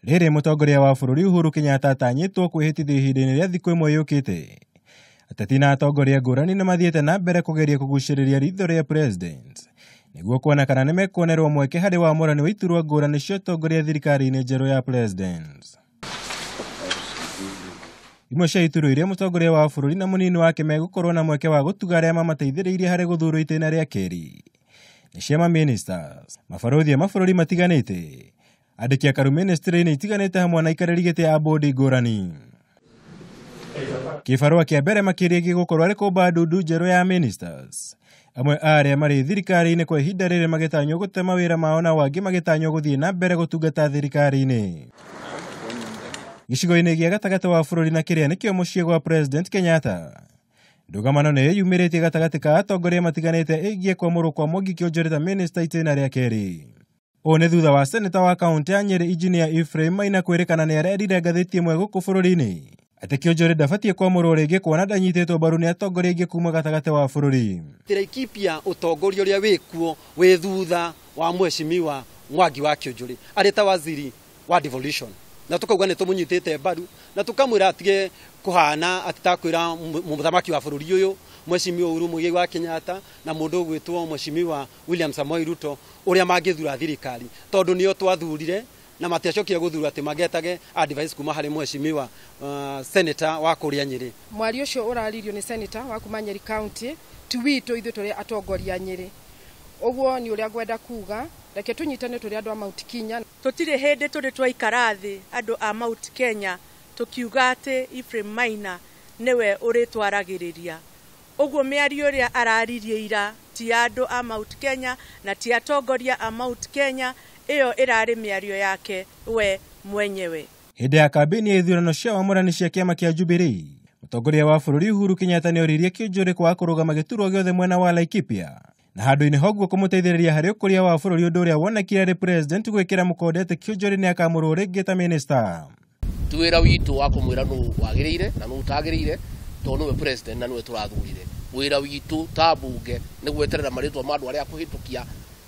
Rĩrĩ mũtongoria wa bũrũri Uhuru Kenyatta atanyĩtwo kwĩhĩtithio ihinda-inĩ rĩa thikũ ĩmwe yũkĩte. Ateti na atongoria ngũrani nĩ mathiĩte na mbere kũgeria kũgucĩrĩria ritho rĩa president nĩguo kuona kana nĩ mekuonerwo mweke harĩ wamũrani wa iturwa ngũrani cia ũtongoria thirikari-inĩ njerũ ya president. Imwe cia iturwa iria mũtongoria wa bũrũri na mũnini wake megũkorwo na mweke wa gũtuga arĩa mamateithĩrĩirie harĩ gũthurwo itĩna rĩa kerĩ nĩ cia ma-ministers, mabarũthi a mabũrũri matiganĩte, andĩki akaru ministry-inĩ itiganĩte hamwe na aikarĩri gĩtĩ a bodi ngũrani. Kĩbarũa kĩa mbere makĩria gĩgũkorwo arĩ kũmba ndundu njerũ ya ministers. Amwe a arĩa marĩ thirikari-inĩ kwa ihinda rĩrĩ magĩtanywo gũte mawĩra mao na angĩ magĩtanywo gũthiĩ na mbere gũtungata thirikari-inĩ. Gĩcigo-inĩ gĩa gatagatĩ wa bũrũri na kĩrĩa nĩkĩo mũciĩ gwa President Kenyatta. Ndũgamano nĩ ĩyumĩrĩtie gatagatĩ ka atongoria matiganĩte ĩgiĩ kwamũrwo kwa Mwangi Kĩonjore ta minister itĩna rĩa kerĩ. Ũũ nĩ thutha wa seneta wa kaũntĩ ya Nyĩrĩ Engineer Ephraim Maina kwĩrĩkana nĩ arerire ngathĩti ĩmwe gũkũ bũrũri-inĩ atĩ Kĩonjore ndabatiĩ kwamũrwo rĩngĩ kuona ndanyitĩtwo mbaru nĩ atongoria aingĩ kuma gatagatĩ wa bũrũri. Laikipia ũtongoria ũrĩa wĩkuo wĩ thutha wa mheshimiwa Mwangi wa Kĩonjore arĩ ta waziri wa devolution, na tukauga nĩ tũmũnyitĩte mbaru na tũkamwĩra atige kũhana atĩ takwĩra mũthamaki wa bũrũri ũyũ mheshimiwa Uhuru Muigai wa Kenyatta na mũndũ ũgwĩtwo mheshimiwa William Samoei Ruto ũrĩa mangĩthura thirikari tondũ nĩo twathurire na matiacokire gũthura atĩ magetage advice kuma harĩ mheshimiwa senator wa kũrĩa Nyĩrĩ. Mwario ũcio ũraririo nĩ senator wa kuma Nyeri County ti witũ ithuĩ tũrĩ atongoria Nyĩrĩ. Ũguo nĩ ũrĩa ngwenda kuga, reke tũnyitane tũrĩ andũ a Mount Kenya. Tũtirĩ hĩndĩ tũrĩ twaikara thĩ andũ a Mount Kenya tũkiuga atĩ Ephraim Maina nĩwe ũrĩtwaragĩrĩria. Ũguo mĩario ĩrĩa araririe ira ti ya andũ a Mount Kenya na ti atongoria a Mount Kenya, ĩyo ĩrarĩ mĩario yake we mwenyewe. Hĩndĩ ya kambĩini ya ithurano cia wamũrani cia kĩama kĩa Jubilee, mũtongoria wa bũrũri Uhuru Kenyatta nĩ oririe Kĩonjore kwaga kũrũgama gĩturwa gĩothe mwena wa Laikipia na handũ-inĩ hoguo kũmũteithĩrĩria harĩ ũkũria wa bũrũri, ũndũ ũrĩa wonekire arĩ president gwĩkĩra mũkonde atĩ Kĩonjore nĩ akamũrwo rĩngĩ ta minister. Ti wĩra witũ wa kũmwĩra nũ wagĩrĩire na nũ ũtagĩrĩire tondũ nĩwe president na nĩwe tũrathurire. Wĩra witũ ta mbunge nĩ gweterera marĩtwa ma andũ arĩa akũhĩtũkia,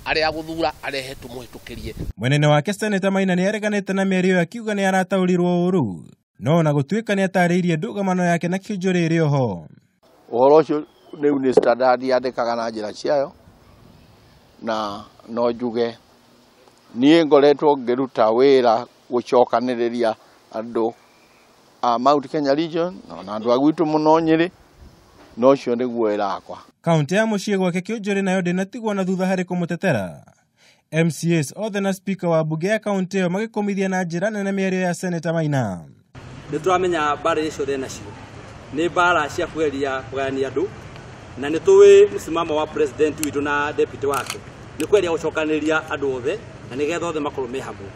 arĩa agũthura arehe tũmũhĩtũkĩrie. Mwenene wake Senator Maina nĩ areganĩte na mĩario akiuga nĩ arataũrirwo ũru, no ona gũtuĩka nĩ atarĩirie ndũgamano yake na Kĩonjore ĩrĩ oho. Ũhoro ũcio rĩu nĩ Standard yandĩkaga na njĩra ciayo, na no njuge niĩ ngoretwo ngĩruta wĩra gũcokanĩrĩria andũ a Mount Kenya region na andũ a gwitũ mũno Nyĩrĩ, na ũcio nĩguo wĩra wakwa. Kaũntĩ ya mũciĩ gwake Kĩonjore nayo ndĩnatigwo na thutha harĩ kũmũtetera. MCAs othe na speaker wa mbunge ya kaũntĩ ĩyo magĩkũmithia na njĩra nene mĩario ya Senator Maina. Nĩ tũramenya mbara iria ciothe nacio nĩ mbara cia kũgeria kũgayania andũ, na nĩ tũĩ msimamo wa president witũ na deputy wake nĩ kũgeria gũcokanĩrĩria andũ othe na nĩgetha othe makorwo me hamwe.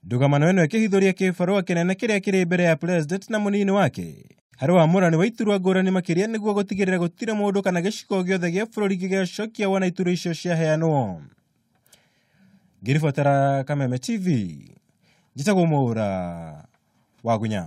Ndũgamano ĩno ĩkĩhithũria kĩbarũa kĩnene kĩrĩa kĩrĩ mbere ya president na mũnini wake harĩ wamũrani wa iturwa ngũrani makĩria nĩguo gũtigĩrĩra gũtirĩ mũndũ kana gĩcigo gĩothe gĩa bũrũri gĩgacokia wona iturwa icio ciaheanwo. Ngĩribotera Kameme TV, njĩtagwo Mwaura wa Gunya.